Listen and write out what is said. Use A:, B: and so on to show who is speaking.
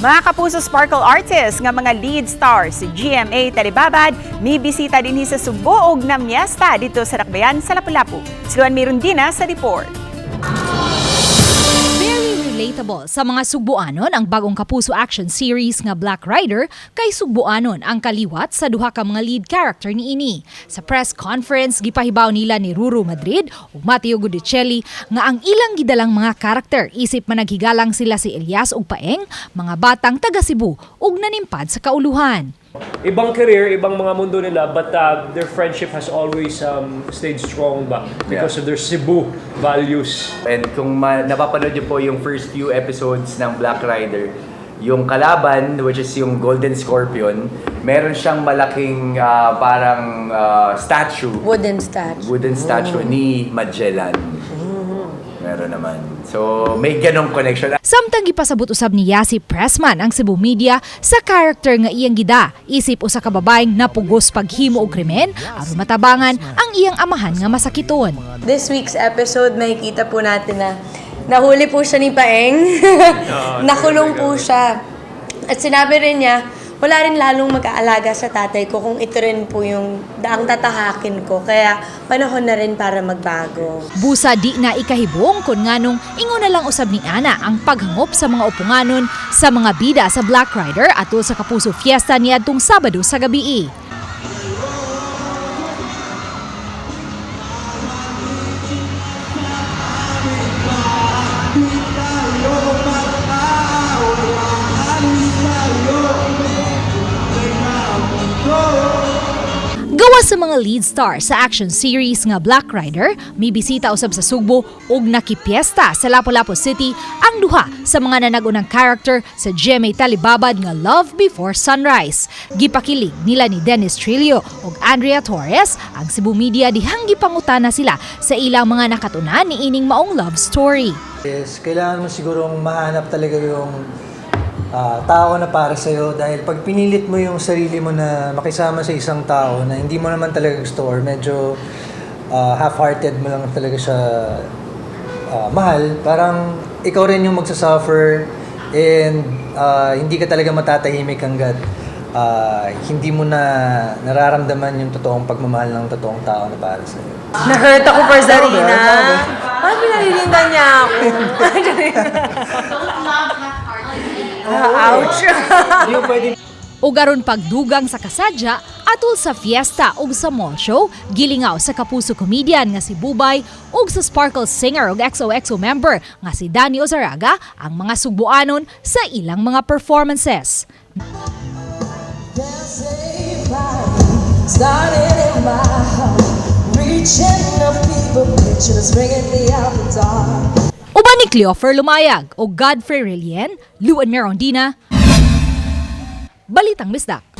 A: Mga Kapuso Sparkle Artists nga mga lead stars si GMA Telebabad, may bisita dinhi sa Sugbo og namiesta dito sa Dakbayan sa Lapu-Lapu. Si Luan Mirundina sa report.
B: Very relatable sa mga Sugboanon ang bagong Kapuso action series nga Black Rider, kay Sugboanon ang kaliwat sa duha ka mga lead character niini. Sa press conference, gipahibaw nila ni Ruru Madrid ug Matteo Guidicelli nga ang ilang gidalang mga karakter isip managhigalang sila si Elias ug Paeng, mga batang taga Cebu ug nanimpad sa kauluhan.
C: Ibang career, ibang mga mundo nila, but their friendship has always stayed strong ba because of their Cebu values.
D: And kung napapanood niyo po yung first few episodes ng Black Rider, yung kalaban, which is yung Golden Scorpion, meron siyang malaking parang statue.
E: Wooden statue.
D: Wooden statue ni Magellan. Meron naman. So, may ganong connection.
B: Samtang gipasabot usab ni Yasi Pressman ang Cebu Media sa character nga iyang gida, isip usa ka babaeng napugos paghimo og krimen aron matabangan ang iyang amahan nga masakiton.
E: This week's episode, makikita po natin na nahuli po siya ni Paeng. Nakulong po siya. At sinabi rin niya, wala rin lalong mag-aalaga sa tatay ko kung ito rin po yung daang tatahakin ko. Kaya panahon na rin para magbago.
B: Busa di na ikahibong kung nganong ingon na lang usab ni Ana ang paghangop sa mga upunganon sa mga bida sa Black Rider atol sa Kapuso Fiesta niadtong Sabado sa gabii. Gawa sa mga lead star sa action series nga Black Rider, may bisita usab sa Sugbo ug nakipiesta sa Lapu-Lapu City ang duha sa mga nanag-unang character sa GMA Telebabad nga Love Before Sunrise. Gipakilig nila ni Dennis Trillo ug Andrea Torres ang Cebu Media dihang gipangutana sila sa ilang mga nakatunan niining maong love story.
F: Yes, kailangan mo sigurong mahanap talaga yung tao na para sa'yo dahil pag pinilit mo yung sarili mo na makisama sa isang tao na hindi mo naman talaga gusto or medyo half-hearted mo lang talaga siya mahal, parang ikaw rin yung magsasuffer and hindi ka talaga matatahimik hanggat hindi mo na nararamdaman yung totoong pagmamahal ng totoong tao na para sa'yo.
E: Na-hurt ako for Zarina. Parang pinalilindan niya ako. Ah, ouch.
F: Hindi mo pwede
B: Ug aron pagdugang sa kasadya, atol sa fiesta ug sa mall show, gilingaw sa Kapuso comedian nga si Bubay ug sa Sparkle singer ug XOXO member nga si Danny Ozaraga ang mga Sugboanon sa ilang mga performances.
G: Started in my heart, reaching a fever pitch and it's bringing me out the dark.
B: Uban ni Cleofer Lumayag o Godfrey Relien, Luan Merondina, Balitang Bisdak.